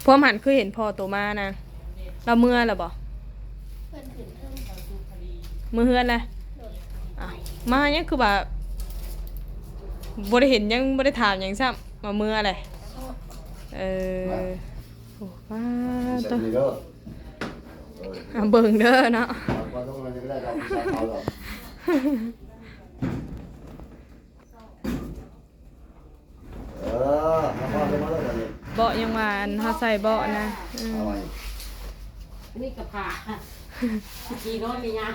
ພວມຫັ້ນຄືເຫັນພໍ່ໂຕມານະ ລາວເມືອແລ້ວບໍ່? ເພິ່ນຂຶ້ນເທິງ ເມືອເຮືອນແລ້ວ. ໂດຍ. ອ້າວ ມາຫຍັງຄືວ່າບໍ່ໄດ້ເຫັນຫຍັງ ບໍ່ໄດ້ຖາມຫຍັງຊ້ຳ ວ່າເມືອແລ້ວ? ເອີ ໂອ້ ປາດໂທ້ ເບິ່ງເດີເນາະ. ເບາະຍັງວ່າ ອັນເຮົາໃສ່ເບາະນະ. ເອີ ອັນນີ້ກະຜ້າ ຂີ້ນອນກະຍາກ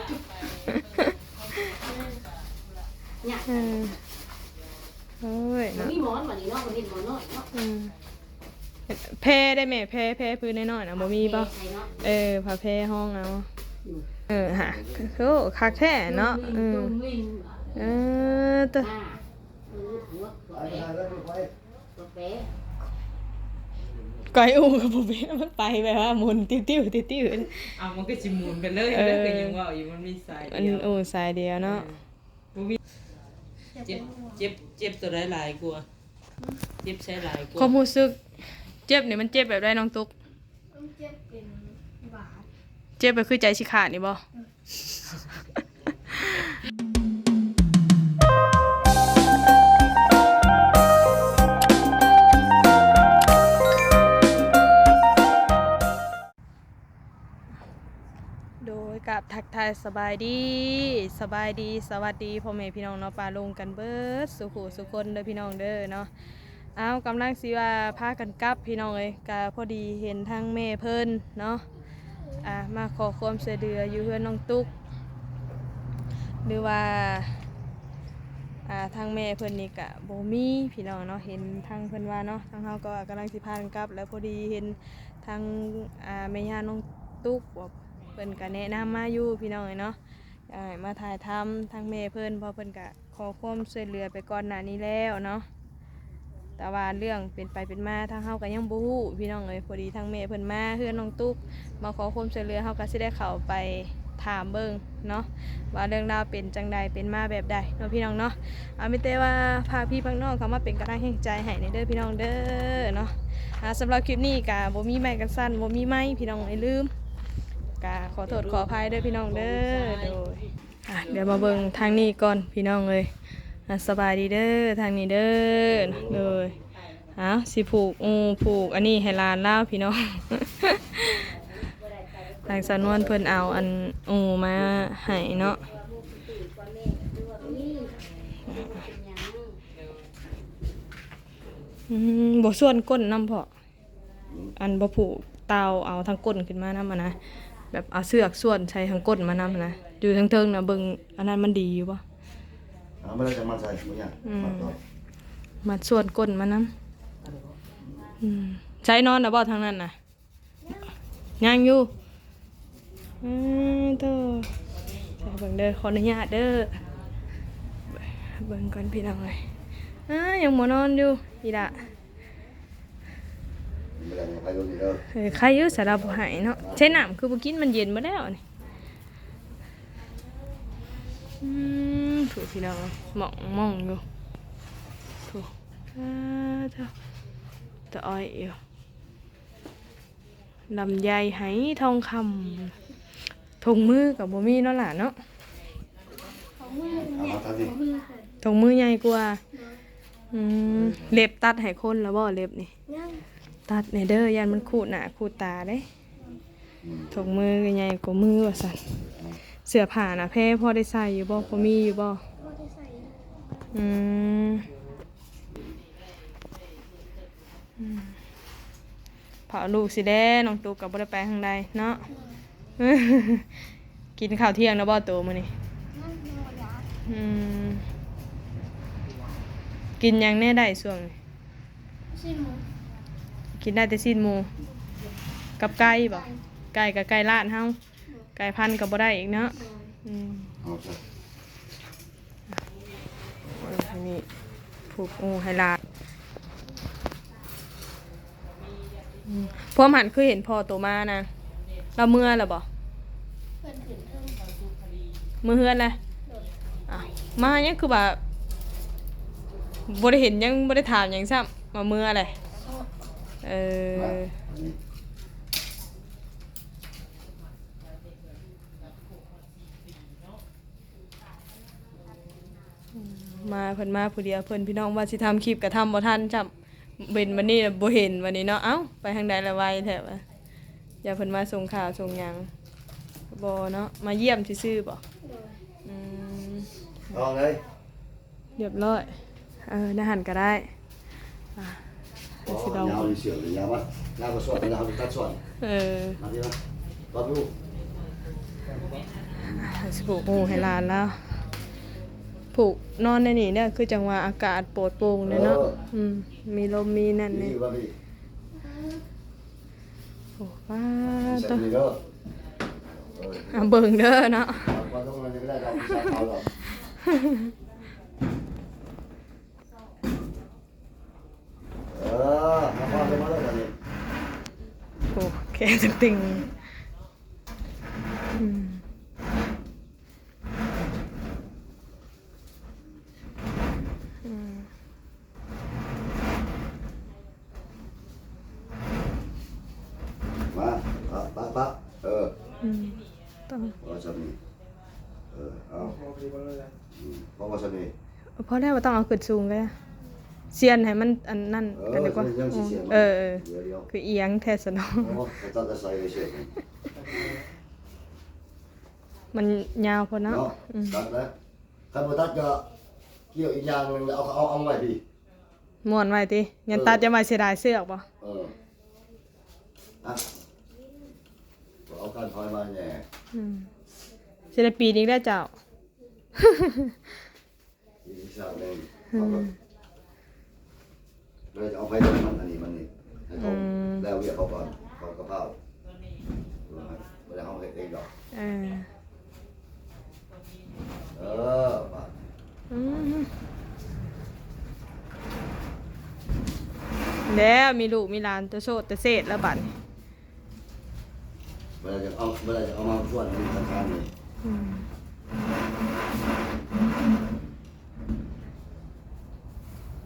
ຍາກ. ເອີ ໂອ້ຍ ບໍ່ມີໝອນບາດນີ້ເນາະ ບໍ່ເຫັນໝອນນ້ອຍເນາະ. ເອີ ແພໄດ້ແມ່ ແພ ແພພື້ນນ້ອຍໆນະ ບໍ່ມີບໍ່? ແພໃສ່ເນາະ. ເອີ ຜ້າແພຮອງເອົາ. ເອີ ຫາ ໂອ້ ຄັກແທ້ເນາະ. ເອີ ເອີ ໂຕ ກອຍອູ້ກໍບໍ່ເປັນ ມັນໄປແບບວ່າໝູນຕິ້ວໆຕິ້ວໆ. ເອົາ ມັນກໍຊິໝູນໄປເລີຍ. ເອີ ກໍຍັງເວົ້າຢູ່ ມັນມີສາຍດຽວ. ໂອ້ ສາຍດຽວເນາະ. ເອີ ບໍ່ມີ ເຈັບ ເຈັບ ເຈັບໂຕໃດຫຼາຍກວ່າ? ເຈັບໃສຫຼາຍກວ່າ? ຄວາມຮູ້ສຶກເຈັບນີ້ ມັນເຈັບແບບໃດນ້ອງຕຸກ? ມັນເຈັບເປັນຫວາດ. ເຈັບແບບຄືໃຈຊິຂາດນີ້ບໍ່? ເອີ. ໂດຍ ກາບທັກທາຍສະບາຍດີ ສະບາຍດີ ສະຫວັດດີພໍ່ແມ່ພີ່ນ້ອງເນາະ ປ້າລຸງກັນເບິດສູ່ຜູ້ສູ່ຄົນເດີພີ່ນ້ອງເດີເນາະ. ອ້າວ ກຳລັງຊິວ່າພາກັນກັບພີ່ນ້ອງເອີຍ ກະພໍດີເຫັນທາງແມ່ເພິ່ນເນາະ ອ່າ ມາຂໍຄວາມຊ່ວຍເຫຼືອຢູ່ເຮືອນນ້ອງຕຸກ ຫຼືວ່າ ອ່າ ທາງແມ່ເພິ່ນນີ້ກະບໍ່ມີພີ່ນ້ອງເນາະ ເຫັນທາງເພິ່ນວ່າເນາະ. ທາງເຮົາກໍກຳລັງຊິພາກັນກັບ ແລ້ວພໍດີເຫັນ ທາງ ອ່າ ແມ່ຍ່ານ້ອງຕຸກ ເພິ່ນກະແນະນຳມາຢູ່ພີ່ນ້ອງເອີຍເນາະ ໃຫ້ມາຖ່າຍທຳທາງແມ່ເພິ່ນ ເພາະເພິ່ນກະຂໍຄວາມຊ່ວຍເຫຼືອໄປກ່ອນໜ້ານີ້ແລ້ວເນາະ. ແຕ່ວ່າເລື່ອງເປັນໄປເປັນມາ ທາງເຮົາກະຍັງບໍ່ຮູ້ພີ່ນ້ອງເອີຍ. ພໍດີທາງແມ່ເພິ່ນມາເຮືອນນ້ອງຕຸກ ມາຂໍຄວາມຊ່ວຍເຫຼືອ ເຮົາກະຊິໄດ້ເຂົ້າໄປຖາມເບິ່ງເນາະ ວ່າເລື່ອງລາວເປັນຈັ່ງໃດ ເປັນມາແບບໃດເນາະພີ່ນ້ອງເນາະ. ເອົາ ມີແຕ່ວ່າຝາກພີ່ຝາກນ້ອງເຂົ້າມາເປັນກຳລັງແຮງໃຈໃຫ້ແດ່ເດີພີ່ນ້ອງເດີເນາະ. ອ່າ ສຳລັບຄລິບນີ້ກະບໍ່ມີໄມກັນສັ່ນ ບໍ່ມີໄມພີ່ນ້ອງເອີຍ ລືມ ກະຂໍໂທດຂໍອະໄພເດີພີ່ນ້ອງເດີ. ໂດຍ ອ່າ ດຽວມາເບິ່ງທາງນີ້ກ່ອນພີ່ນ້ອງເອີຍ. ອ່າ ສະບາຍດີເດີ ທາງນີ້ເດີ. ໂດຍ ອ້າວ ຊິຜູກອູ້ຜູກອັນນີ້ໃຫ້ຫຼານລາວພີ່ນ້ອງ. ທາງສາວນວນເພິ່ນເອົາອັນອູ້ມາໃຫ້ເນາະ. ອືມ ບໍ່ສ່ວນກົ້ນນຳເພາະ ອັນບໍ່ຜູກ ຕ່າວເອົາທາງກົ້ນຂຶ້ນມານຳຫັ້ນນະ ແບບເອົາເຊືອກສ່ວນໃສ່ທາງກົ້ນມານຳຫັ້ນນະ. ຢູ່ເທິງໆນະ ເບິ່ງອັນນັ້ນມັນດີຢູ່ບໍ່? ເອົາມາແລ້ວຈະມັດໃສ່ ບໍ່ຍາກ. ອືມ ມັດສ່ວນກົ້ນມານຳ. ອືມ ໃຊ້ນອນແລ້ວບໍ່ທາງນັ້ນນະ? ຍັງຢູ່. ອືມ ໂທ້ ໃສ່ເບິ່ງເດີ ຂໍອະນຸຍາດເດີ. ເບິ່ງກ່ອນພີ່ນ້ອງເອີຍ. ອ້າ ຍັງບໍ່ນອນຢູ່ອີ່ຫຼ້າ. ເອີ ໄຄຢູ່ ສາລາບໍ່ໃຫ້ເນາະ. ໃຊ້ນ້ຳຄືບໍ່ກິນ ມັນເຢັນໝົດແລ້ວນີ້. ອືມ ໂທ້ ພີ່ນ້ອງເອີຍ ໝອງໆຢູ່. ໂທ້ ອ້າ ໂທ້ ຕາອ້ອຍຢູ່. ລຳໄຍໄຫທອງຄຳ. ຖົງມືກໍບໍ່ມີເນາະຫຼ້າເນາະ. ຖົງມືໃຫຍ່ ຖົງມືໃຫຍ່ກວ່າ. ອືມ ເລັບຕັດໃຫ້ຄົນແລ້ວບໍ່ ເລັບນີ້? ຍັງ. ຕັດແດ່ເດີ ຢ້ານມັນຂູດໜ້າຂູດຕາເດ້. ຖົງມືກໍໃຫຍ່ກວ່າມືວ່າຊັ້ນ. ເສື້ອຜ້ານະ ແພພໍໄດ້ໃສ່ຢູ່ບໍ່? ພໍມີຢູ່ບໍ່? ພໍໄດ້ໃສ່ຢູ່. ອືມ. ອືມ ເຜົາລູກຊິແດ່ ນ້ອງຕຸກກໍບໍ່ໄດ້ໄປທາງໃດເນາະ. ກິນເຂົ້າທ່ຽງແລ້ວບໍ່ໂຕມື້ນີ້? ອືມ ກິນຫຍັງແດ່ໄດ້ຊ່ວງນີ້? ຊີ້ນໝູ. ກິນໄດ້ແຕ່ຊີ້ນໝູ ກັບໄກ່ບໍ່? ໄກ່ ໄກ່ກໍໄກ່ລາດເຮົາ. ກາຍພັນກໍບໍ່ໄດ້ອີກເນາະ. ອືມ ເອົາຊະ ນີ້ຜູກອູ້ໃຫ້ຫຼານ. ອືມ ພວມຫັ້ນຄືເຫັນພໍ່ໂຕມານະ ລາວເມືອແລ້ວບໍ່? ເພິ່ນຂຶ້ນເທິງ ເມືອເຮືອນແລ້ວ. ໂດຍ. ອ້າວ ມາຫຍັງຄືວ່າບໍ່ໄດ້ເຫັນຫຍັງ ບໍ່ໄດ້ຖາມຫຍັງຊ້ຳ ວ່າເມືອແລ້ວ? ເອີ ເອີ ມາ ອັນນີ້ ມາ ເພິ່ນມາຜູ້ດຽວເພິ່ນ ພີ່ນ້ອງ ວ່າຊິທຳຄລິບກໍທຳບໍ່ທັນຊ້ຳ ເຫັນບັດນີ້ລະບໍ່ເຫັນບັດນີ້ເນາະ. ເອົ້າ ໄປທາງໃດລະໄວແທ້ວະ ຢ້ານເພິ່ນມາສົ່ງຂ່າວສົ່ງຫຍັງບໍ່ເນາະ ມາຢ້ຽມຊື່ໆບໍ່? ໂດຍ ອືມ ເອົາເລີຍ ຮຽບຮ້ອຍ ເອີ ໃນຫັ້ນກໍໄດ້ ອ່າ ໂອ້ ຊິລອງ ຍາວນີ້ເສືອກນີ້ ຍາວມາ ຍາວກວ່າສ່ວນ ຍາວເຮົາຕັດສ່ວນ ເອີ ມາທີ່ມາ ລອງດູ ຊິຜູກຫູໃຫ້ຫຼານລາວ ຜູກນອນໃນນີ້ເດີ ຄືຈັ່ງວ່າອາກາດໂປດໂປ່ງເດີເນາະ ເອີ ອືມ ມີລົມມີນັ້ນນີ້ ນີ້ວ່ານີ້ ໂອ້ ປາດໂທ້ ເອົາເບິ່ງເດີເນາະ ເອີ ມາພາເລີຍ ມາເລີຍ ໂອ້ ແຂນຕຶງໆ ອືມ ອືມ ມາ ປະ ປະ ປະ ເອີ ອືມ ຕ້ອງ ພໍສ່ຳນີ້ ເອີ ເອົາ ອືມ ພໍ ພໍສ່ຳນີ້ ພໍແລ້ວ ບໍ່ຕ້ອງເອົາຂຶ້ນສູງເລີຍ ສ່ຽນໃຫ້ມັນອັນນັ້ນ ເອີ ກັນດີກວ່າ ຍັງຊິສ່ຽນ ເອີ ເອີ ດຽວໆ ຄືອຽງແທ້ຊັ້ນເນາະ ໂອ້ ກໍຕັດແຕ່ໃສ່ເລີຍ ມັນຍາວໂພດເນາະ ເນາະ ອືມ ຕັດແລ້ວ ຄັນບໍ່ຕັດກໍກ່ຽວອີກຢ່າງໜຶ່ງ ເອົາ ເອົາ ເອົາໄວ້ພີ້ ມ້ວນໄວ້ຕິ ຍັງຕັດ ເອີ ຈະໄວ້ເສຍດາຍເຊືອກບໍ່ ເອີ ອ່ະ ເອົາກ້ານພອຍມາແດ່ ອືມ ສິໄດ້ປີນອີກແລ້ວເຈົ້າ ອີກຊາກໜຶ່ງ ອືມ ເຮົາກໍ ເລີຍຈະເອົາໄຟເບິ່ງມັນ ອັນນີ້ມັນນີ້ ໃຫ້ເຂົາ ອືມ ແລ້ວວຽກເຂົາກ່ອນ ເຂົາກະເພົາ ບໍ່ໄດ້ເຮົາເຮັດເອງດອກ ເອີ ເອີ ບາດ ອືມ ແລ້ວມີລູກມີຫຼານຕະໂສດຕະເສດແລ້ວບາດນີ້ ເວລາຈະເອົາ ເວລາຈະເອົາມາຊວນໃຫ້ທາງການນີ້ ອືມ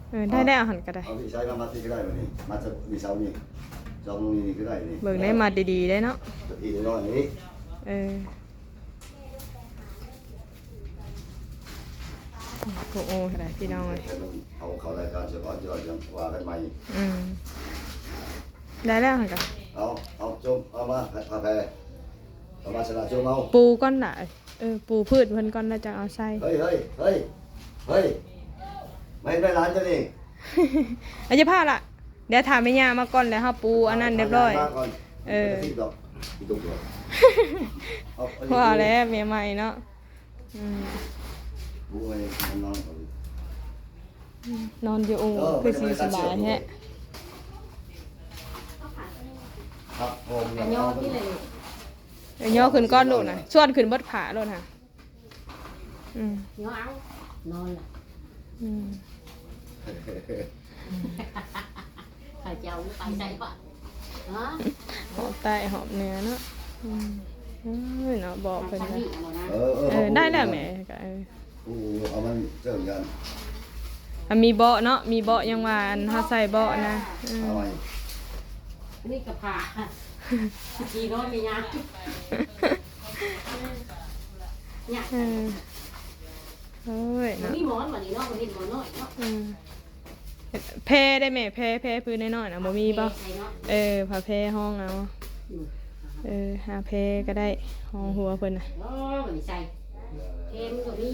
ເອີ ໄດ້ແລ້ວຫັ້ນກໍໄດ້ ເອົາທີ່ໃຊ້ມາ ມາທີ່ກໍໄດ້ບັດນີ້ ມາຈາກນີ້ເສົານີ້ ຊ່ອງນີ້ກໍໄດ້ນີ້ ເບິ່ງໄດ້ ມາດີໆໄດ້ເນາະ ທີ່ນ້ອຍນີ້ ເອີ ໂອ້ ໂອ້ ໄດ້ພີ່ນ້ອງເອີຍ ເອົາເຂົ້າລາຍການສະກ່ອນ ຈະວ່າກັນໃໝ່ ອືມ ໄດ້ແລ້ວຫັ້ນກະ ເອົາ ເອົາ ຈົມ ເອົາມາ ຜ້າແພ ເອົາມາຊະນະ ຈົມເອົາ ປູກ່ອນລະ ເອີ ປູພື້ນເພິ່ນກ່ອນ ແລ້ວຈັ່ງເອົາໃສ່ ເຮີ້ຍ ເຮີ້ຍ ເຮີ້ຍ ເຮີ້ຍ ມາເຮັດໄວ້ຫຼານເຈົ້ານີ້ ອາ ຢ່າພາລະ ດຽວຖ້າແມ່ຍ່າມາກ່ອນ ແລ້ວເຮົາປູອັນນັ້ນຮຽບຮ້ອຍ ມາກ່ອນ ເອີ ເອົາ ເອົາ ວ່າແລ້ວແມ່ໃໝ່ເນາະ ອືມ ປູໄວ້ນອນ ນອນຢູ່ ໂອ້ ຄືຊິສະບາຍແທ້ ພັກຜ່ອນ ເອີ ຍໍຂຶ້ນກ່ອນລູກນະ ຊວນຂຶ້ນເບິດຂາໂລດຫັ້ນ ອືມ ຍໍເອົາ ນອນລະ ອືມ ເຂົາເຈົ້າໄປໃສເກາະ ຮອບໃຕ້ຮອບເໜືອເນາະ ອືມ ເອີຍ ເນາະ ບອກເພິ່ນ ເອີ ເອີ ເອີ ໄດ້ແລ້ວແມ່ ກໍ ເອີ ໂອ້ ເອົາມັນເຈີກັນ ມັນມີເບາະເນາະ ມີເບາະ ຍັງວ່າອັນເຮົາໃສ່ເບາະນະ ເອີ ເອົາໄວ້ ນີ້ກະຜ້າ ຊິນອນໄປຫຍັງ ເອີ ໂອ້ຍ ບໍ່ ເນາະ ມີໝອນບັດນີ້ເນາະ ບໍ່ເຫັນໝອນນ້ອຍເນາະ ອືມ ແພໄດ້ແມ່ ແພ ແພພື້ນນ້ອຍໆນະ ບໍ່ມີບໍ່? ແພໃສ່ເນາະ ເອີ ຜ້າແພຮອງເອົາ ອືມ ເອີ ຫາແພກໍໄດ້ ຮອງຫົວເພິ່ນນະ ໂອ້ ບໍ່ໄດ້ໃສ່ ແພມັນກໍມີ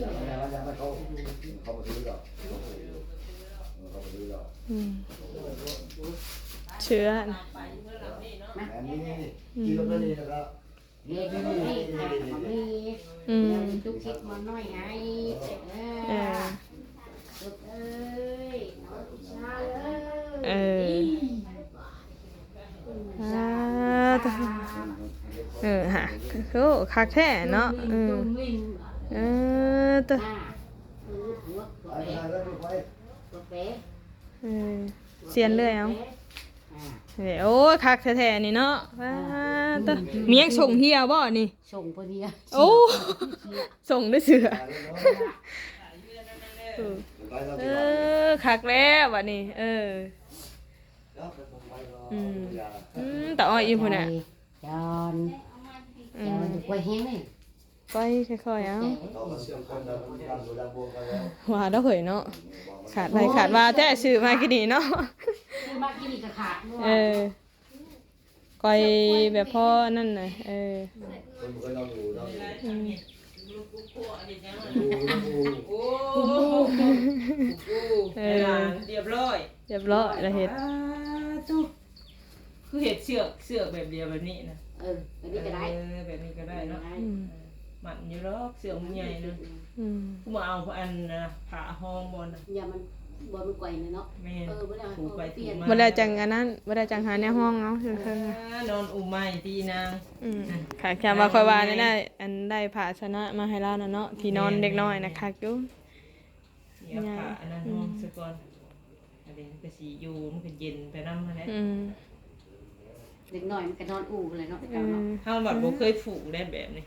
ອືມ ເສື້ອນະ ອືມ ອືມ ເອີ ເອີ ອ່າ ເອີ ຫາ ໂອ້ ຄັກແທ້ເນາະ ເອີ ເອີ ຕະ ເອີ ສ່ຽນເລື້ອຍເອົາ ເອີ ໂອ້ຍ ຄັກແທ້ໆນີ້ເນາະ ປາດໂທ້ ມີຫຍັງ ສົ່ງເຮືອບໍ່ນີ້? ສົ່ງເພິ່ນເຮືອ ໂອ້ ສົ່ງດ້ວຍເສື້ອ ເອີ ເອີ ຄັກແລ້ວບັດນີ້ ເອີ. ອືມ ອືມ ຕາອ້ອຍອີ່ພຸ້ນນະ ຈອນ ອືມ ຈອນ ກ້ອຍແຮງເລີຍ ກ້ອຍຄ່ອຍໆ ເອົາ ວ່າດອກເຮີ້ຍເນາະ ຂາດໄວ້ຂາດວ່າແທ້ ຊື້ມາກິນນີ້ເນາະ ຊື້ມາກິນນີ້ກໍຂາດ ເອີ. ກ້ອຍແບບພໍອັນນັ້ນນະ ເອີ ອືມ ໂອ້ ເອີ ຮຽບຮ້ອຍ ຮຽບຮ້ອຍລະເຮັດ ອ່າ ຕຸ ຄືເຮັດເຊືອກ ເຊືອກແບບດຽວແບບນີ້ນະ ເອີ ແບບນີ້ກໍໄດ້ ເອີ ແບບນີ້ກໍໄດ້ເນາະ ອືມ ມັນຢູ່ດອກ ເຊືອກມັນໃຫຍ່ນະ ອືມ ຄືມາເອົາອັນນະ ຜ້າຮອງບ່ອນນະ ຢ່າມັນ ບ່ອນມັນໄກວເນາະ ແມ່ນ ເອີ ບໍ່ໄດ້ ຖືໄປຖືມາ ບໍ່ໄດ້ຈັ່ງອັນນັ້ນ ບໍ່ໄດ້ຈັ່ງຫາແນວຮອງເອົາເທິງໆ ອ່າ ນອນອຸມໃໝ່ຕິນາງ ອືມ ຂ້າ ຂ້າວ່າຂ້ອຍວ່າແນວໃດ ອັນໄດ້ພາຊະນະມາໃຫ້ລາວນະເນາະ ທີ່ນອນເດັກນ້ອຍນະ ຄັກຢູ່ ເອົາຜ້າອັນນັ້ນຮອງຊະກ່ອນ ອັນນີ້ມັນກໍຊິຢູ່ ມັນກໍເຢັນໄປນຳຫັ້ນແຫຼະ ອືມ ເດັກນ້ອຍມັນກໍນອນອູ່ພຸ້ນແຫຼະເນາະ ແຕ່ເກົ່າເນາະ ເຮົາບັດບໍ່ເຄີຍຜູກໄດ້ແບບນີ້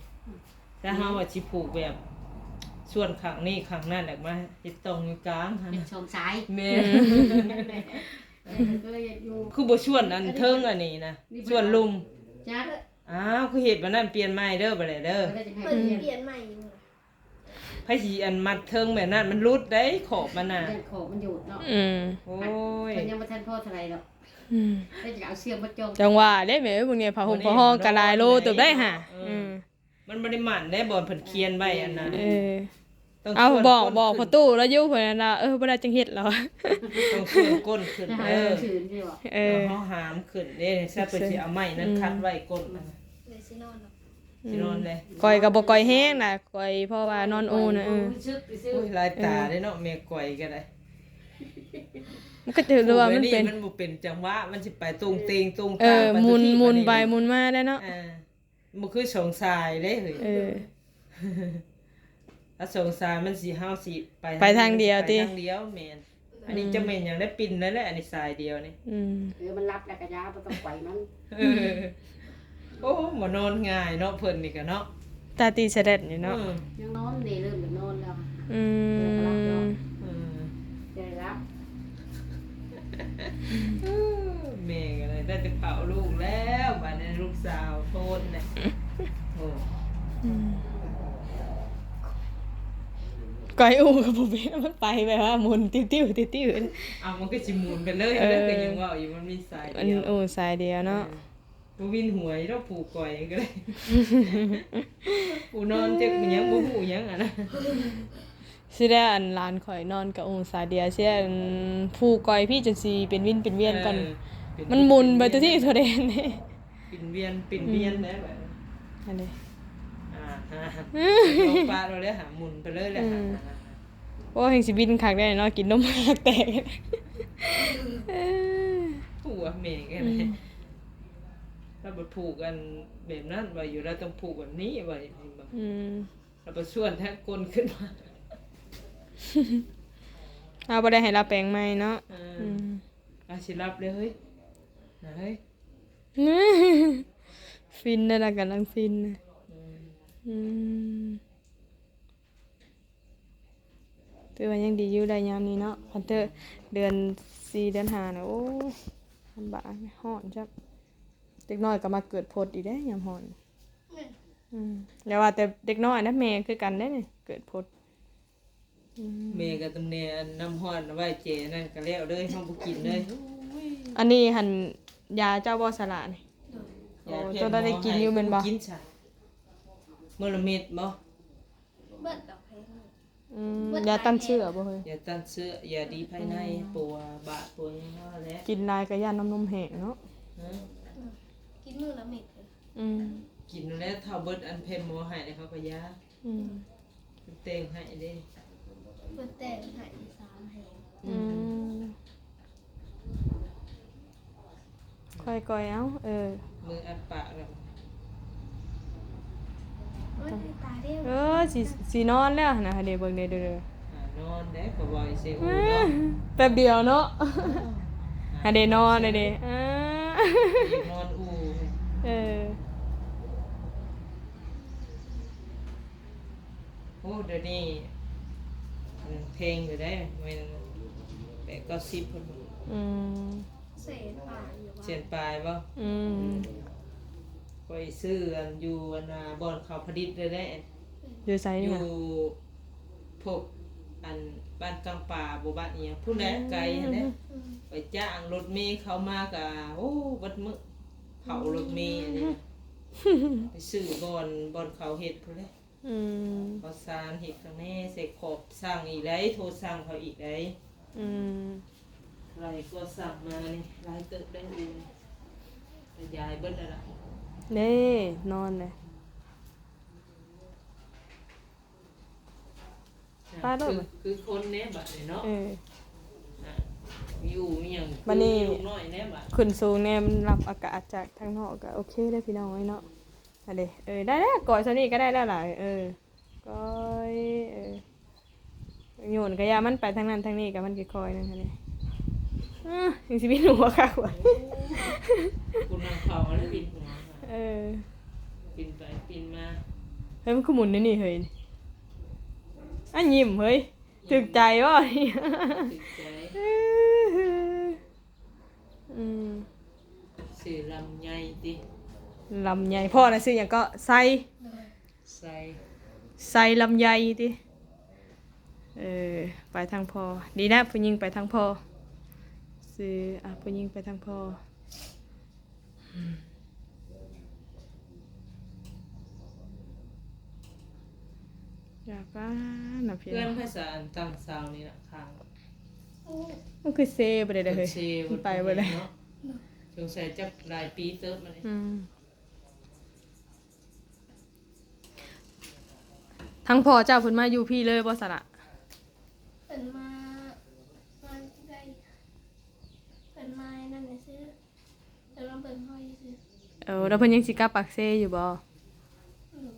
ຖ້າເຮົາວ່າຊິຜູກແບບສ່ວນຂ້າງນີ້ຂ້າງນັ້ນ ແລ້ວມາເຮັດຕ່ອງຢູ່ກາງຫັ້ນ ເປັນສອງສາຍ ແມ່ນ ເອີ ກໍເລີຍເຮັດຢູ່ ຄືບໍ່ສ່ວນອັນເທິງອັນນີ້ນະ ສ່ວນລຸ່ມ ຈັກ ອ້າວ ຄືເຮັດແບບນັ້ນ ປ່ຽນໃໝ່ເດີ ບາດໃດເດີ ເພິ່ນຊິປ່ຽນໃໝ່ຢູ່ ໃຜຊິອັນມັດເທິງແບບນັ້ນ ມັນຫຼຸດໄດ໋ ຂອບມັນນະ ຢ້ານຂອບມັນໂຍດເນາະ ອືມ ໂອ້ຍ ເພິ່ນຍັງບໍ່ທັນພໍເທົ່າໃດດອກ ອືມ ແຕ່ຈະເອົາເຊືອກມາຈອງ ຈັ່ງວ່າເດ້ແມ່ເອີຍ ເບິ່ງແດ່ ຜ້າຫົ່ມຜ້າຮອງກໍຫຼາຍໂລເຕີບໄດ໋ຫາ ເອີ ອືມ ມັນບໍ່ໄດ້ໝັ້ນເດ້ ບ່ອນເພິ່ນຂຽນໄວ້ອັນນັ້ນ ເອີ ຕ້ອງ ເອົາ ບອກ ບອກພໍ່ຕູ້ລາວຢູ່ພຸ້ນນະ ເອີ ບໍ່ໄດ້ຈັ່ງເຮັດລາວ ຕ້ອງເຄື່ອນກົ້ນຂຶ້ນເດີ ເອີ ເຮົາຫາມຂຶ້ນເດ້ ຊະເພິ່ນຊິເອົາໄມ້ນັ້ນຂັດໄວ້ກົ້ນ ອືມ ຊິນອນເນາະ ອືມ ຊິນອນເດ້ ກ້ອຍກໍບໍ່ກ້ອຍແຮງນະ ກ້ອຍເພາະວ່ານອນອູ່ນະ ເອີ ໂອ້ຍ ຫຼາຍຕາເດ້ເນາະ ແມ່ກ້ອຍກໍໄດ້ ມັນກໍຖືວ່າມັນເປັນ ມັນບໍ່ເປັນຈັງຫວະ ມັນຊິໄປຕົງເຕັງຕົງ ເອີ ຕາງໄປ ໝູນ ໝູນໄປໝູນມາໄດ້ເນາະ ເອີ ບໍ່ຄືສອງສາຍເດ້ເຮີ້ຍ ເອີ ຖ້າສອງສາຍມັນຊິ ເຮົາຊິໄປ ໄປທາງດຽວຕິ ໄປທາງດຽວ ແມ່ນ ອັນນີ້ຈະແມ່ນຫຍັງໄດ້ ປິ່ນໄດ້ແຫຼະ ອັນນີ້ສາຍດຽວນີ້ ອືມ ເອີ ມັນຫຼັບແລ້ວກໍຢ່າ ບໍ່ຕ້ອງໄກວມັນ ເອີ ໂອ້ ບໍ່ນອນງ່າຍເນາະ ເພິ່ນນີ້ກໍເນາະ ຕາຕີສະແດັດຢູ່ເນາະ ເອີ ຍັງນອນເດ້ ເລີ່ມຈະນອນແລ້ວ ອືມ ເອີ ເອີ ແມ່ກໍໄດ້ ໄດ້ແຕ່ເຝົ້າລູກແລ້ວ ບາດນີ້ລູກສາວໂພນແຫຼະ ໂອ້ ອືມ ກ້ອຍອູ່ກໍບໍ່ເປັນ ມັນໄປແບບວ່າໝູນຕິ້ວໆ ຕິ້ວໆ ເອົາ ມັນກໍຊິໝູນໄປເລີຍ ເອີ ແລ້ວກໍຍັງເວົ້າຢູ່ ມັນມີສາຍດຽວ ມັນອູ່ສາຍດຽວເນາະ ເອີ ບໍ່ວິນຫົວຢູ່ດອກ ຜູກກ້ອຍກໍໄດ້ ຜູ້ນອນຈັກຫຍັງ ບໍ່ຮູ້ຫຍັງຫັ້ນນະ ຊິໄດ້ ອັນ ຫຼານຂ້ອຍນອນກະອົງສາດຽວ ຊິ ອັນ ຜູກກ້ອຍພີ້ຈົນຊິເປັນວິນເປັນວຽນກ່ອນ ເອີ ມັນໝູນໄປທົ່ວທີ່ທົ່ວແດນ ປິ່ນວຽນ ປິ່ນວຽນ ອືມ ແລ້ວບັດນີ້ ອັນນີ້ ອ່າ ອ່າ ປາດເອົາເລີຍຫາ ໝູນໄປເລີຍແຫຼະ ອືມ ໂອ້ ແຮ່ງຊິວິນຄັກແດ່ເນາະ ກິນນົມແຕກ ເອີ ຜົວແມ່ກັນ ອືມ ລາວບໍ່ຜູກອັນແບບນັ້ນ ວ່າຢູ່ ລາວຕ້ອງຜູກແບບນີ້ວ່າ ເຫັນບໍ່ ອືມ ລາວບໍ່ຊວນທາງກົ້ນຂຶ້ນມາ ເຮົາບໍ່ໄດ້ໃຫ້ລາວແປງໃໝ່ເນາະ ເອີ ອືມ ອາ ຊິຫຼັບເລີຍເຮີ້ຍ ນະເຮີ້ຍ ຟິນເດີ ລາວກຳລັງຟິນນະ ອືມ ອືມ ຖືວ່າຍັງດີຢູ່ໄດ້ຍາມນີ້ເນາະ ຄັນເທີເດືອນສີ່ເດືອນຫ້ານະ ໂອ້ຍ ລຳບາກ ຮ້ອນຈັກ ເດັກນ້ອຍກໍມາເກີດພົດອີກເດ້ຍາມຮ້ອນ ອືມ ຢ່າວ່າແຕ່ເດັກນ້ອຍນະ ແມ່ຄືກັນເດ້ນີ້ ເກີດພົດ ອືມ ແມ່ກໍຕ້ອງແນມອັນນ້ຳຮ້ອນໄວ້ແຈນັ້ນກໍແລ້ວເລີຍ ເຮົາບໍ່ກິນເລີຍ ອັນນີ້ຫັ້ນຢາເຈົ້າບໍ່ສະຫຼະນີ້ ໂອ້ ເຈົ້າໄດ້ກິນຢູ່ແມ່ນບໍ່ ກິນຊະ ມື້ລະເມັດບໍ່ ເບິດດອກ ອືມ ຢາຕ້ານເຊື້ອບໍ່ເຮີ້ຍ ຢາຕ້ານເຊື້ອ ຢາດີພາຍໃນ ອືມ ປົວບາດປົວຫຍັງນັ້ນແຫຼະ ກິນຫຼາຍກໍຢ້ານນ້ຳນົມແຫ້ງເນາະ ຮະ ອືມ ກິນມື້ລະເມັດ ອືມ ກິນແລ້ວເທົ່າເບິດອັນແຜ່ນໝໍໃຫ້ ເຂົາກໍຢາ ອືມ ເພິ່ນແຕ່ງໃຫ້ເດ້ ເພິ່ນແຕ່ງໃຫ້ ສາມແຫ່ງ ອືມ ອືມ ຄ່ອຍໆ ເອົາ ເອີ ມືອັດປາກແລ້ວ ໂອ້ຍ ຕາຍແລ້ວ ເອີ ຊິ ຊິນອນແລ້ວຫັ້ນນະ ເດ ເບິ່ງເດ ເດີ ອ່າ ນອນເດ້ ກໍເວົ້າອີເຊໂອເນາະ ແປັບດຽວເນາະ ອ່າ ຫາໄດ້ນອນເດ້ ອ່າ ນອນອູ່ ເອີ ໂອ້ ດຽວນີ້ ອັນ ແພງຢູ່ເດ້ ແມ່ນແປດເກົ້າສິບພຸ້ນ ອືມ ແສນປາຍຢູ່. ສຽນປາຍບໍ່? ອືມ ຂ້ອຍຊື້ອັນຢູ່ອັນນ່າ ບ່ອນເຂົາຜະລິດເລີຍແຫຼະ. ຢູ່ໃສ ຢູ່ ນະ? ພວກອັນບ້ານກາງປ່າບໍ່ ບ້ານອີ່ຫຍັງພຸ້ນແຫຼະ ອືມ ໄກຫັ້ນແຫຼະ. ອືມ ໄປຈ້າງລົດເມເຂົາມາກະ ໂອ້ ເບິດມື້ເຜົາລົດເມອັນນີ້ນະ. ອືມ ໄປຊື້ບ່ອນ ບ່ອນເຂົາເຮັດພຸ້ນແຫຼະ. ອືມ ເຂົາສານເຮັດຂ້າງໃນ ໃສ່ຂອບ ສັ່ງອີກໄດ໋ ໂທສັ່ງເຂົາອີກໄດ໋. ອືມ ຫຼາຍກວ່າສັ່ງມານີ້ ຫຼາຍເຕີບໄດ້ອີກ ຂະຫຍາຍເບິດແລ້ວລະ. ເດ້ ນອນເດ້ ອ່າ ໄປໂລດ ຄື ຄືຄົນແດ່ບາດນີ້ເນາະ. ເອີ ອ່າ ຢູ່ມີຫຍັງ ບາດນີ້ ຄືລູກນ້ອຍແດ່ບາດ ຂຶ້ນສູງແດ່ ມັນຮັບອາກາດຈາກທາງນອກ ກໍໂອເຄເດ້ພີ່ນ້ອງເອີຍເນາະ. ອັນເດ ເອີ ໄດ້ແລ້ວ ກ້ອຍສ່ຳນີ້ກໍໄດ້ແລ້ວລະ. ເອີ ກ້ອຍ ເອີ ໂຍນກະຢ່າ ມັນໄປທາງນັ້ນທາງນີ້ກະມັນຄ່ອຍໆ ນັ້ນຫັ້ນເດ. ເອີ ຍັງຊິບິນຫົວຄັກວ່າ ຜູ້ນັ່ງເຝົ້າຫັ້ນແຫຼະບິນຫົວ. ເອີ ປິ່ນໄປປິ່ນມາ. ເຮີ້ຍ ມັນຄືໝູນແນວນີ້ເຮີ້ຍ. ອັນຍິ້ມເຮີ້ຍ ຖືກໃຈບໍ່? ຖືກໃຈ. ອືມ ຊື່ລຳໄຍຕິ? ລຳໄຍ. ພໍ່ນະຊື່ຫຍັງເກາະ? ໄຊ ໄຊ ໄຊລຳໄຍຕິ? ເອີ ໄປທາງພໍ່. ດີນະ ຜູ້ຍິງໄປທາງພໍ່. ຊື່ ອ່ະ ຜູ້ຍິງໄປທາງພໍ່. ຢາກວ່ານະພີ່ ເພື່ອນ ເນາະ ພາສາອັນຕ່າງຊາວນີ້ນະ ຂ້າງ ໂອ້ ມັນຄືເຊບໍ່ໄດ້ເດີເຮີ້ຍ. ເຊ ມັນໄປບໍ່ໄດ້ເນາະ. ສົງໄສຈັກຫຼາຍປີເຕີບມານີ້. ອືມ ທາງພໍ່ເຈົ້າເພິ່ນມາຢູ່ພີ້ເລີຍບໍ່ສະລະ? ເພິ່ນມາ ມາໄດ້ ເພິ່ນມານັ້ນຊື່. ເພິ່ນມາເບິ່ງເຮົາຊື່. ເອີ ແລ້ວເພິ່ນຍັງຊິກັບປາກເຊຢູ່ບໍ່? ອືມ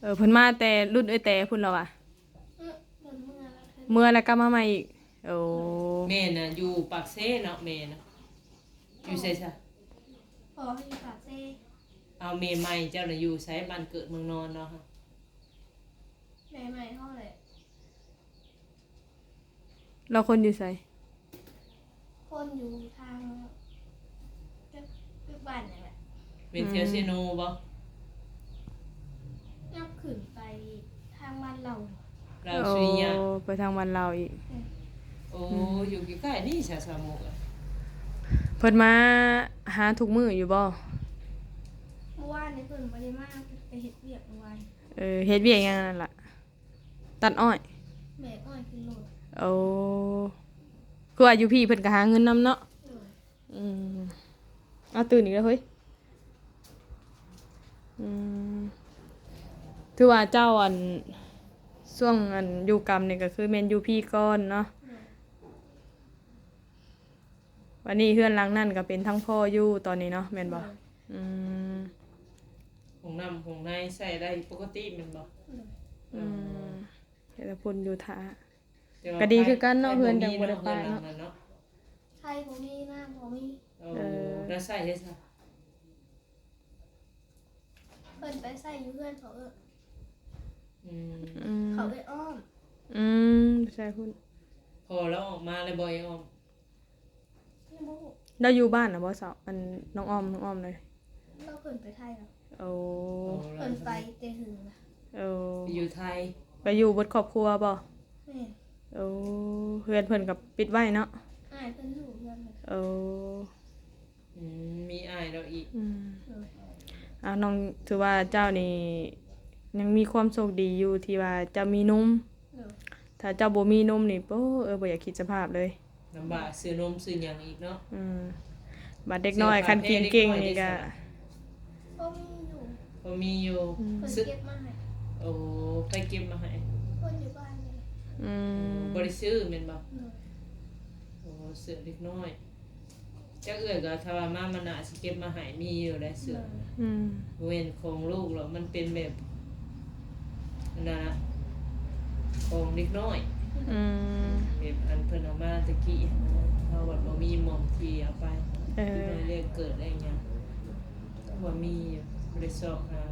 ເອີ ເພິ່ນມາແຕ່ລຸ້ນເອື້ອຍແຕພຸ້ນແລ້ວຫວາ? ເອີ ເພິ່ນເມືອແລ້ວ ເມືອແລ້ວກັບມາໃໝ່ອີກ. ໂອ້ ແມ່ນະ ຢູ່ປາກເຊເນາະ ແມ່ນະ. ຢູ່ໃສຊະ? ພໍ່ເຮົາຢູ່ປາກເຊ. ເອົາ ແມ່ໃໝ່ເຈົ້ານະຢູ່ໃສ? ບ້ານເກີດເມືອງນອນເນາະ. ແມ່ໃໝ່ເຮົາແຫຼະ. ລາວຄົນຢູ່ໃສ? ຄົນຢູ່ທາງໃກ້ໆບ້ານນີ້ແຫຼະ. ແມ່ນແຖວເຊໂນບໍ່? ອືມ ຍັບຂຶ້ນໄປທາງບ້ານລາວ ລາວສຸລິຍະ. ໂອ້ ໄປທາງບ້ານລາວອີກ. ເອີ ໂອ້ ອືມ ຢູ່ໃກ້ໆນີ້ຊະ ສາວມຸກ. ເພິ່ນມາຫາທຸກມື້ຢູ່ບໍ່? ເມື່ອວານນີ້ເພິ່ນບໍ່ໄດ້ມາ ເພິ່ນໄປເຮັດວຽກເມື່ອວານ. ເອີ ເຮັດວຽກຫຍັງນັ້ນລະ? ຕັດອ້ອຍ ແບກອ້ອຍຂຶ້ນລົດ. ໂອ້ ຄືວ່າຢູ່ພີ້ເພິ່ນກໍຫາເງິນນຳເນາະ. ໂດຍ. ອືມ ເອົາຕື່ນອີກແລ້ວເຮີ້ຍ. ອືມ ຖືວ່າເຈົ້າ ອັນ ຊ່ວງ ອັນ ຢູ່ກຳນີ້ກໍຄືແມ່ນຢູ່ພີ້ກ່ອນເນາະ. ໂດຍ. ບັດນີ້ເຮືອນຫຼັງນັ້ນກໍເປັນທັງພໍ່ຢູ່ຕອນນີ້ເນາະ ແມ່ນບໍ່? ໂດຍ. ອືມ ຫ້ອງນ້ຳຫ້ອງໃນໃຊ້ໄດ້ປົກກະຕິແມ່ນບໍ່? ໂດຍ. ອືມ ເອີ ແຕ່ລະຄົນຢູ່ທ່າ ແຕ່ວ່າ ກໍດີຄືກັນເນາະ ໄຟ ເຮືອນຈັ່ງບໍ່ໄດ້ປະເນາະ. ເຮືອນຫຼັງນັ້ນເນາະ ໄຟບໍ່ມີ ນ້ຳບໍ່ມີ. ໂອ້ ເອີ ແລ້ວໃຊ້ເຮັດໃສ? ເພິ່ນໄປໃຊ້ຢູ່ເຮືອນເຂົາເອີ. ອືມ ອືມ ເຂົາເອີອ້ອມ. ອືມ ໄປໃຊ້ພຸ້ນ. ພໍລາວອອກມາແລ້ວບໍ່ ເອີອ້ອມ? ຍັງບໍ່ຮູ້. ລາວຢູ່ບ້ານນະບໍ່ສາວ? ອັນ ນ້ອງອ້ອມ ນ້ອງອ້ອມເລີຍ. ລາວເພິ່ນໄປໄທແລ້ວ. ໂອ້ ໂອ້ ເພິ່ນໄປແຕ່ຫຶງລະ. ໂອ້ ໄປຢູ່ໄທ ໄປຢູ່ເບິດຄອບຄົວບໍ່? ແມ່ນ. ໂອ້ ເຮືອນເພິ່ນກໍປິດໄວ້ເນາະ. ອ້າຍເພິ່ນຢູ່ເຮືອນ. ໂອ້ ອືມ ມີອ້າຍລາວອີກ. ອືມ ໂດຍ. ອ້າວ ນ້ອງ ຖືວ່າເຈົ້ານີ້ຍັງມີຄວາມໂຊກດີຢູ່ທີ່ວ່າເຈົ້າມີນົມ. ໂດຍ. ຖ້າເຈົ້າບໍ່ມີນົມນີ້ ໂອ້ ເອີ ບໍ່ຢາກຄິດສະພາບເລີຍ. ລຳບາກຊື້ນົມຊື້ຫຍັງອີກເນາະ. ອືມ ບາດເດັກນ້ອຍ ຊື້ຜ້າ ຄັນກິນເກັ່ງນີ້ກະ ແພເດັກນ້ອຍເດ້ສະນະ? ບໍ່ມີຢູ່. ບໍ່ມີຢູ່. ອືມ ເພິ່ນເກັບມາໃຫ້. ໂອ້ ໃຜເກັບມາໃຫ້? ຄົນຢູ່ບ້ານນີ້. ອືມ ບໍ່ໄດ້ຊື້ແມ່ນບໍ່? ໂດຍ. ໂອ້ ເສື້ອເດັກນ້ອຍ. ຈັກເອື້ອຍກໍຖ້າວ່າມາມານະຊິເກັບມາໃຫ້ ມີຢູ່ໄດ໋ເສື້ອ. ອືມ ບໍ່ແມ່ນຂອງລູກດອກ ມັນເປັນແບບ ອັນນັ້ນນະ ຂອງເດັກນ້ອຍ. ອືມ ແບບອັນເພິ່ນເອົາມາແຕ່ກີ້ຫັ້ນນະ ເຮົາບັດບໍ່ມີໝ່ອງທີ່ເອົາໄປ. ເອີ ເດັກນ້ອຍແລກເກີດແລກຫຍັງ ວ່າມີຢູ່ ບໍ່ໄດ້ຊອກຫາ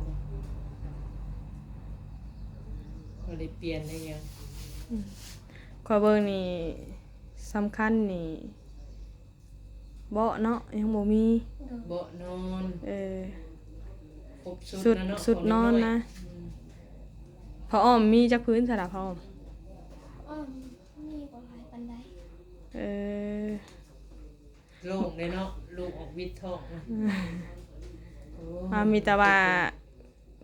ບໍ່ໄດ້ປ່ຽນໄດ້ຫຍັງ. ອືມ ຂ້ອຍເບິ່ງນີ້ ສຳຄັນນີ້ ເບາະເນາະ ຍັງບໍ່ມີ. ເບາະນອນ ເອີ ຄົບຊຸດ ຊຸດ ນະເນາະ ຊຸດນອນນະ. ອືມ ຜ້າອ້ອມມີຈັກພື້ນຊະລະ ຜ້າອ້ອມ? ອ້ອມມີບໍ່ຫຼາຍປານໃດ. ເອີ ໂລ່ງເດ້ເນາະ ລູກອອກວິດທ້ອງນະ. ອືມ ໂອ້ ອ່າ ມີແຕ່ວ່າ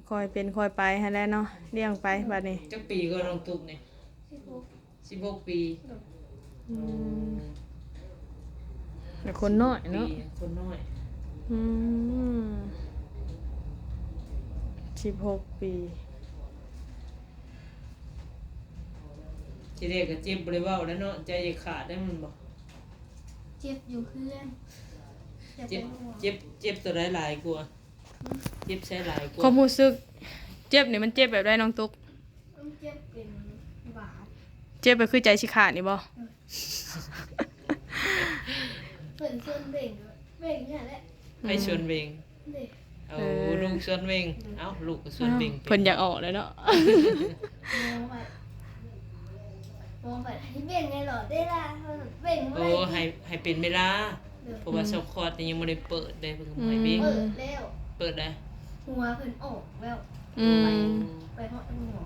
ຄ່ອຍເປັນຄ່ອຍໄປຫັ້ນແຫຼະເນາະ ລ້ຽງໄປບັດນີ້. ຈັກປີກໍນ້ອງຕຸກນີ້? ສິບຫົກ ສິບຫົກປີ. ໂດຍ ອືມ ແຕ່ຄົນນ້ອຍເນາະ ຄົນນ້ອຍ. ອືມ ສິບຫົກປີ. ທີແລກກໍເຈັບບໍ່ໄດ້ເວົ້າແລ້ວເນາະ ໃຈຈະຂາດໄດ້ແມ່ນບໍ່? ເຈັບຢູ່ເຮືອນ. ເຈັບ ເຈັບ ເຈັບໂຕໃດຫຼາຍກວ່າ? ເຈັບໃສຫຼາຍກວ່າ? ຄວາມຮູ້ສຶກເຈັບນີ້ມັນເຈັບແບບໃດນ້ອງຕຸກ? ມັນເຈັບເປັນບາດ. ເຈັບແບບຄືໃຈຊິຂາດນີ້ບໍ່? ເອີ ເພິ່ນຊວນເບັ່ງ ເບັ່ງຫັ້ນແຫຼະ. ໃຜຊວນເບັ່ງ? ເດ້ ເອີ ເອີ ລູກຊວນເບັ່ງ. ເອົ້າ ລູກກໍຊວນເບັ່ງ. ເພິ່ນຢາກອອກແລ້ວເນາະ. ໝໍວ່າ ໝໍວ່າໃຫ້ເບັ່ງໃນຫຼອດເວລາ ເຮົາເບັ່ງບໍ່ໄດ້. ໂອ້ ໃຫ້ ໃຫ້ເປັນເວລາ. ເອີ ເພາະວ່າ ອືມ ຊ່ອງຄອດນີ້ຍັງບໍ່ໄດ້ເປີດເດ້ ເພິ່ນກໍບໍ່ໃຫ້ເບັ່ງ. ເປີດແລ້ວ ເປີດໄດ້ ຫົວເພິ່ນອອກແລ້ວ. ອືມ ໄປ ໄປຮອດໂຮງໝໍ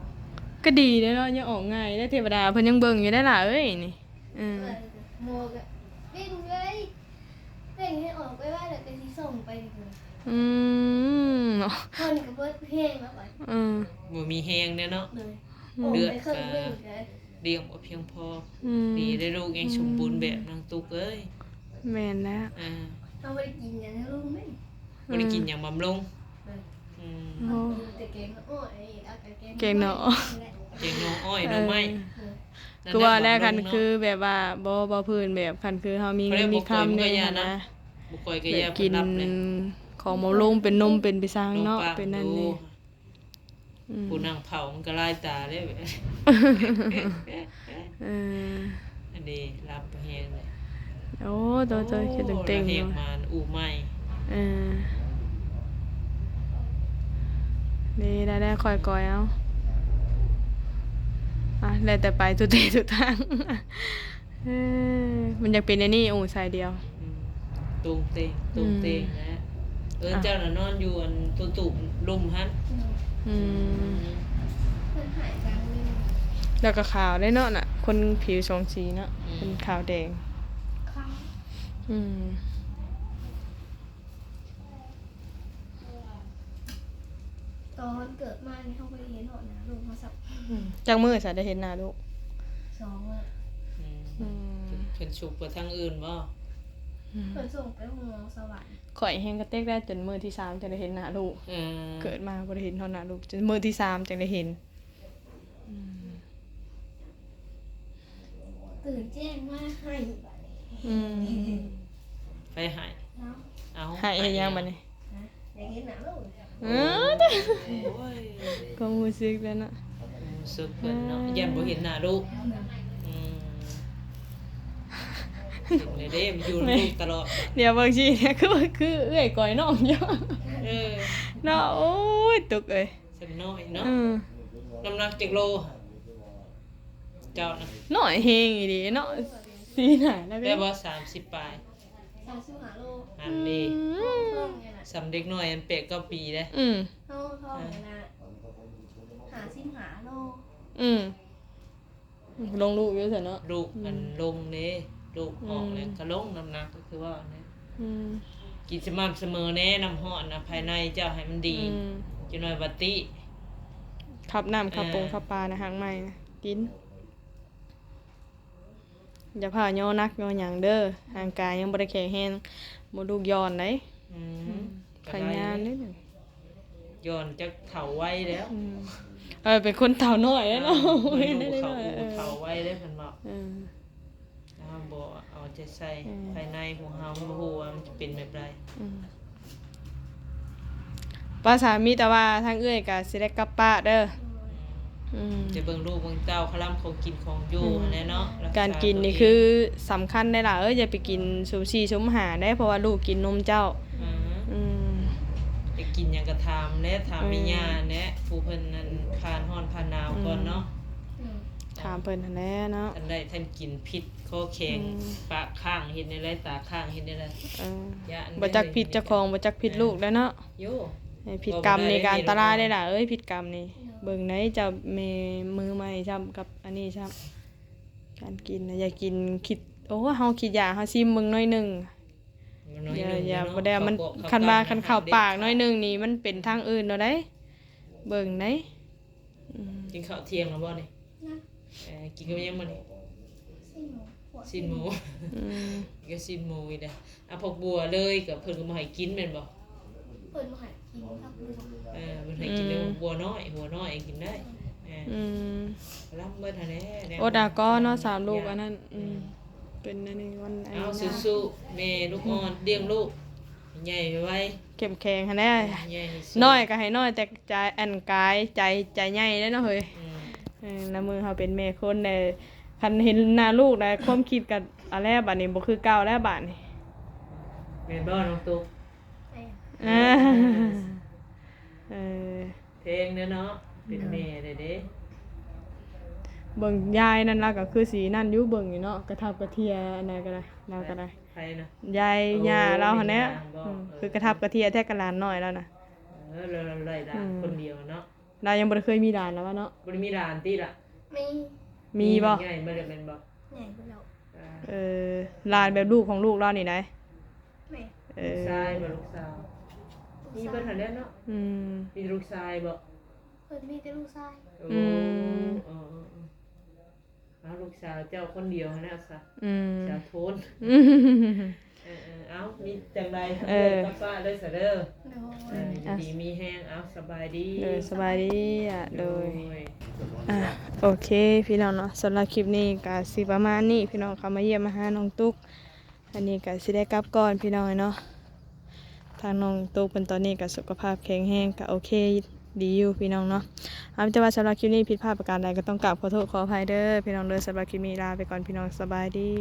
ກໍດີເດ້ເນາະ ຍັງອອກງ່າຍເດ້. ເທວະດາເພິ່ນຍັງເບິ່ງຢູ່ໄດ໋ຫຼ້າເອີຍນີ້. ເອີ ເອີ ໝໍກໍເບັ່ງເລີຍ ເບັ່ງໃຫ້ອອກໄວໆ ແລ້ວກໍຊິສົ່ງໄປນີ້. ອືມ ເນາະ ເພິ່ນກໍເບິດແຮງແລ້ວບັດ. ເອີ ບໍ່ມີແຮງແລ້ວເນາະ. ໂດຍ ອືມ ອອກໄປເຄິ່ງໜຶ່ງກໍ ລ້ຽງບໍ່ພຽງພໍ. ອືມ ດີໄດ້ລູກຍັງສົມບູນແບບ ອືມ ນາງຕຸກເອີຍ. ແມ່ນແລ້ວ ອ່າ ເຮົາບໍ່ໄດ້ກິນຫຍັງໃຫ້ລູກເລີຍ ບໍ່ໄດ້ກິນຫຍັງບຳລຸງ. ອືມ ໂອ້ ກິນແຕ່ແກງໜໍ່ອ້ອຍ ແກງໜໍ່ ແກງໜໍ່ອ້ອຍ ເອີ ໜໍ່ໄມ້. ເອີ ຄືວ່າແຫຼະ ຄັນຄືແບບວ່າ ບໍ່ ບໍ່ພື້ນແບບ ຄັນຄືເຮົາມີເງິນມີຄຳແດ່ຫັ້ນນະ ບໍ່ຄ່ອຍກໍຢາກກິນຂອງບຳລຸງ ເປັນນົມເປັນໄປຊັງເນາະ ເປັນນັ້ນນີ້. ອືມ ຜູ້ນັ່ງເຝົ້າມັນກໍລາຍຕາເດ້. ເອີ ອັນນີ້ຫຼັບແຮງເລີຍ. ໂອ້ ໂຕ ໂຕ ໂອ້ ເຮັດເຕັງໆ ລະແຫກ ຢູ່ ມາອູ່ໃໝ່. ເອີ ນີ້ ໄດ້ໆ ຄ່ອຍກ່ອຍເອົາ. ອ່ະ ແລ້ວແຕ່ໄປ ທຸເຕທຸທາງ. ເອີ ມັນຢາກເປັນແນວນີ້ ໂອ້ ສາຍດຽວ. ອືມ ຕົງເຕງ ຕົງເຕງ ອືມ ແຫຼະ. ເອີ ອ່ະ ເຈົ້ານະນອນຢູ່ອັນຕູ້ໆ ລຸ່ມຫັ້ນ. ອືມ ເພິ່ນຫາຍກາງໜຶ່ງ ແລ້ວກໍຂາວເດ້ເນາະນະ ຄົນຜິວສອງສີເນາະ. ອືມ ເປັນຂາວແດງ ຂາວ. ອືມ ຕອນເກີດມານີ້ເຮົາບໍ່ໄດ້ເຫັນຮອດໜ້າລູກເຮົາຊ້ຳ. ອືມ ຈັກມື້ຊະໄດ້ເຫັນໜ້າລູກ? ສອງມື້. ອືມ ອືມ ເພິ່ນ ເພິ່ນສົ່ງໄປທາງອື່ນບໍ່? ອືມ ເພິ່ນສົ່ງໄປໂຮງໝໍສະຫວັນ. ຂ້ອຍແຮ່ງກະເຕັກແລ້ວ ຈົນມື້ທີສາມຈັ່ງໄດ້ເຫັນໜ້າລູກ. ເອີ ເກີດມາບໍ່ໄດ້ເຫັນຮອດໜ້າລູກ ຈົນມື້ທີສາມຈັ່ງໄດ້ເຫັນ. ອືມ ຕື່ນແຈ້ງມາໄຫ້ບາດນີ້. ອືມ ໃຜໄຫ້? ເຮົາ. ເອົ້າ ໄຫ້ເຮັດຫຍັງບາດນີ້? ຮະ? ຢາກເຫັນໜ້າລູກ. ເອີ ໂອ້ຍ ຄວາມຮູ້ສຶກແລ້ວເນາະ ຄວາມຮູ້ສຶກເພິ່ນເນາະ. ຢ້ານບໍ່ເຫັນໜ້າລູກ. ອືມ ອືມ ເຫັນແລ້ວເດ້ ຢູ່ນຳລູກຕະຫຼອດ. ດຽວເບິ່ງຊິ ຄື ຄືເອື້ອຍກ້ອຍນ້ອງຢູ່. ເອີ ເນາະ ໂອ້ຍ ຕຸກເອີຍ. ສ່ຳນ້ອຍເນາະ. ອືມ ນ້ຳໜັກຈັກໂລ? ເຈົ້ານະ ນ້ອຍແຮງອີ່ຫຼີເນາະ ສີໜ້ານະ. ໄດ້ບໍ່ ສາມສິບປາຍ? ສາມສິບຫ້າໂລ. ອັນນີ້ ອືມ ສ່ຳເດັກນ້ອຍອັນແປດເກົ້າປີເດ້. ອືມ ເຮົາທ້ອງນີ້ນະ ຫ້າສິບຫ້າໂລ. ອືມ ອືມ ລົງລູກຢູ່ຊັ້ນເນາະ. ລູກ ອືມ ອັນລົງເດ້ ລູກອອກແລ້ວ ອືມ ກໍລົງ ນ້ຳໜັກກໍຄືວ່ານັ້ນ. ອືມ ກິນສະໝ່ຳສະເໝີແດ່ ນ້ຳຮ້ອນນະ ພາຍໃນເຈົ້າໃຫ້ມັນດີ. ອືມ ຈັກໜ້ອຍວ່າຕິ ຂັບນ້ຳ ເອີ ຂັບປົງຂັບປານະ ຮາກໄມ້ນະ ກິນ. ຢ່າພາຍໍໜັກຍໍຫຍັງເດີ ຮ່າງກາຍຍັງບໍ່ໄດ້ແຂງແຮງ ມົດລູກຢ່ອນໄດ໋. ອືມ ອືມ ໄດ້ ໄຂງານເດ້ ຢ່ອນຈັກເຖົ້າໄວແລ້ວ. ອືມ ເອີ ເປັນຄົນເຖົ້ານ້ອຍແລ້ວເນາະ. ເອີ ເຂົາ ເອີ ເຖົ້າໄວເດ້ເພິ່ນເວົ້າ. ເອີ ຖ້າບໍ່ເອົາໃຈໃສ່ ເອີ ພາຍໃນຂອງເຮົາ ບໍ່ຮູ້ວ່າມັນຈະເປັນແບບໃດ. ອືມ ປະສານມີແຕ່ວ່າທາງເອື້ອຍກໍຊິໄດ້ກັບປະເດີ. ອືມ ຈະເບິ່ງລູກເບິ່ງເຕົ້າ ຄະລຳຂອງກິນຂອງຢູ່ ອືມ ຫັ້ນແຫຼະເນາະ. ການກິນນີ້ຄືສຳຄັນໄດ໋ຫຼ້າເອີຍ ຢ່າໄປກິນສຸມສີ່ສຸມຫ້າເດ້ ເພາະວ່າລູກກິນນົມເຈົ້າ. ອືມ ອືມ ຢາກກິນຫຍັງກໍຖາມແຫຼະ ຖາມ ເອີ ແມ່ຍ່າແຫຼະ ຜູ້ເພິ່ນນັ້ນຜ່ານຮ້ອນຜ່ານໜາວກ່ອນເນາະ. ອືມ ອືມ ອ ຖາມເພິ່ນຫັ້ນແຫຼະເນາະ ທັນໄດ້ທັນກິນ ພິດຄໍແຂງ ອືມ ປາກຄ້າງເຮັດແນວໃດ ຕາຄ້າງເຮັດແນວໃດ ເອີ ຢ້ານ ບໍ່ຈັກຜິດເຈົ້າຂອງ ບໍ່ຈັກຜິດລູກແລ້ວເນາະ ໂຢ ໃຫ້ຜິດກຳນີ້ກະອັນຕະລາຍເດ້ລະເອີຍ ຜິດກຳນີ້ ເບິ່ງໄດ໋ ເຈົ້າແມ່ມືໃໝ່ຊ້ຳກັບອັນນີ້ຊ້ຳ ການກິນນະ ຢ່າກິນ ຄິດ ໂອ້ ເຮົາຄິດຢາກ ເຮົາຊິມເບິ່ງໜ້ອຍໜຶ່ງ ໜ້ອຍໜຶ່ງ ຢ່າ ຢ່າ ເນາະ ບໍ່ໄດ້ ມັນ ເຂົ້າ ຄັນວ່າ ເຂົ້າ ຄັນເຂົ້າປາກໜ້ອຍໜຶ່ງນີ້ ມັນເປັນທາງອື່ນໂລດເດ້ ເບິ່ງໄດ໋ ອືມ ກິນເຂົ້າທ່ຽງແລ້ວບໍ່ນີ້? ຍັງ ເອີ ກິນກັບຫຍັງມື້ນີ້? ຊີ້ນໝູ ຊີ້ນໝູ ອືມ ກິນກັບຊີ້ນໝູອີກແລ້ວ ອາ ຜັກບົວເລີຍ ກໍເພິ່ນກໍບໍ່ໃຫ້ກິນແມ່ນບໍ່? ເພິ່ນບໍ່ໃຫ້ກິນຜັກບົວ ເອີ ເພິ່ນໃຫ້ກິນແຕ່ ອືມ ຫົວນ້ອຍ ຫົວນ້ອຍກິນໄດ້ ເອີ ອືມ ລຳເບິດຫັ້ນແຫຼະ ແນວ ອົດເອົາກ່ອນເນາະ ສາມລູກອັນນັ້ນ ອືມ ເປັນອັນນີ້ວັນ ເອົາ ສູ້ໆ ແມ່ລູກອ່ອນ ອືມ ລ້ຽງລູກໃຫຍ່ໄວໆ ເຂັ້ມແຂງຫັ້ນແຫຼະ ໃຫຍ່ໃຫ້ສຸດ ນ້ອຍກໍໃຫ້ນ້ອຍແຕ່ໃຈ ອັນ ກາຍ ໃຈ ໃຈໃຫຍ່ເດ້ເນາະເຮີຍ ອືມ ເອີ ນຳມືເຮົາເປັນແມ່ຄົນແດ່ ຄັນເຫັນໜ້າລູກແລ້ວ ຄວາມຄິດກໍ ເອົາແລ້ວ ບາດນີ້ບໍ່ຄືເກົ່າແລ້ວບາດນີ້ ແມ່ນບໍ່ນ້ອງຕຸກ? ແມ່ນ ອ່າ ເອີ ເອີ ແພງເດ້ເນາະ ເປັນແມ່ເດ້ເດ້ ເບິ່ງຍາຍນັ້ນລາວກໍຄືຊິນັ້ນຢູ່ ເບິ່ງຢູ່ເນາະ ກະທັບກະເທຍອັນໃດກໍໄດ້ ລາວກໍໄດ້ ໃຜນະ? ຍາຍ ໂອ້ ຍ່າລາວຫັ້ນແຫຼະ ຍາຍນາງບໍ? ອືມ ເອີ ຄືກະທັບກະເທຍແທ້ກັບຫຼານນ້ອຍລາວນະ ເອີ ລາວໄດ້ຫຼານ ອືມ ຄົນດຽວເນາະ ລາວຍັງບໍ່ໄດ້ເຄີຍມີຫຼານລາວວ່າເນາະ ບໍ່ໄດ້ມີຫຼານຕິລະ? ມີ ມີບໍ່? ໃຫຍ່ມາແລ້ວແມ່ນບໍ່? ໃຫຍ່ມາແລ້ວ ອ່າ ເອີ ຫຼານແບບລູກຂອງລູກລາວນີ້ໃດ? ແມ່ນ ເອີ ລູກຊາຍບໍ່ ລູກສາວ? ລູກຊາຍ ມີເບິດຫັ້ນແຫຼະເນາະ ອືມ ມີແຕ່ລູກຊາຍບໍ່? ເພິ່ນມີແຕ່ລູກຊາຍ ໂອ້ ອືມ ເອີໆໆ ເອົາລູກສາວເຈົ້າຄົນດຽວຫັ້ນແຫຼະຊະ ອືມ ສາວໂທນ ເອີ ເອີ ເອົາ ມີຈັ່ງໃດ ເອີ ກັບປ້າເດີຊະເດີ ໂດຍ ເອີ ຢູ່ດີມີແຮງ ເອົາ ສະບາຍດີ ໂດຍ ສະບາຍດີ ອ່າ ໂດຍ ໂດຍ ອ່າ ໂອເຄ ພີ່ນ້ອງເນາະ ສຳລັບຄລິບນີ້ກໍຊິປະມານນີ້ ພີ່ນ້ອງເຂົ້າມາຢ້ຽມມາຫານ້ອງຕຸກ ອັນນີ້ກໍຊິໄດ້ກັບກ່ອນພີ່ນ້ອງເອີຍເນາະ ທາງນ້ອງຕຸກເພິ່ນຕອນນີ້ກໍສຸຂະພາບແຂງແຮງ ກໍໂອເຄດີຢູ່ພີ່ນ້ອງເນາະ ເອົາ ແຕ່ວ່າສຳລັບຄລິບນີ້ຜິດພາດປະການໃດກໍຕ້ອງກາບຂໍໂທດຂໍອະໄພເດີພີ່ນ້ອງເດີ ສຳລັບຄລິບນີ້ລາໄປກ່ອນພີ່ນ້ອງ ສະບາຍດີ.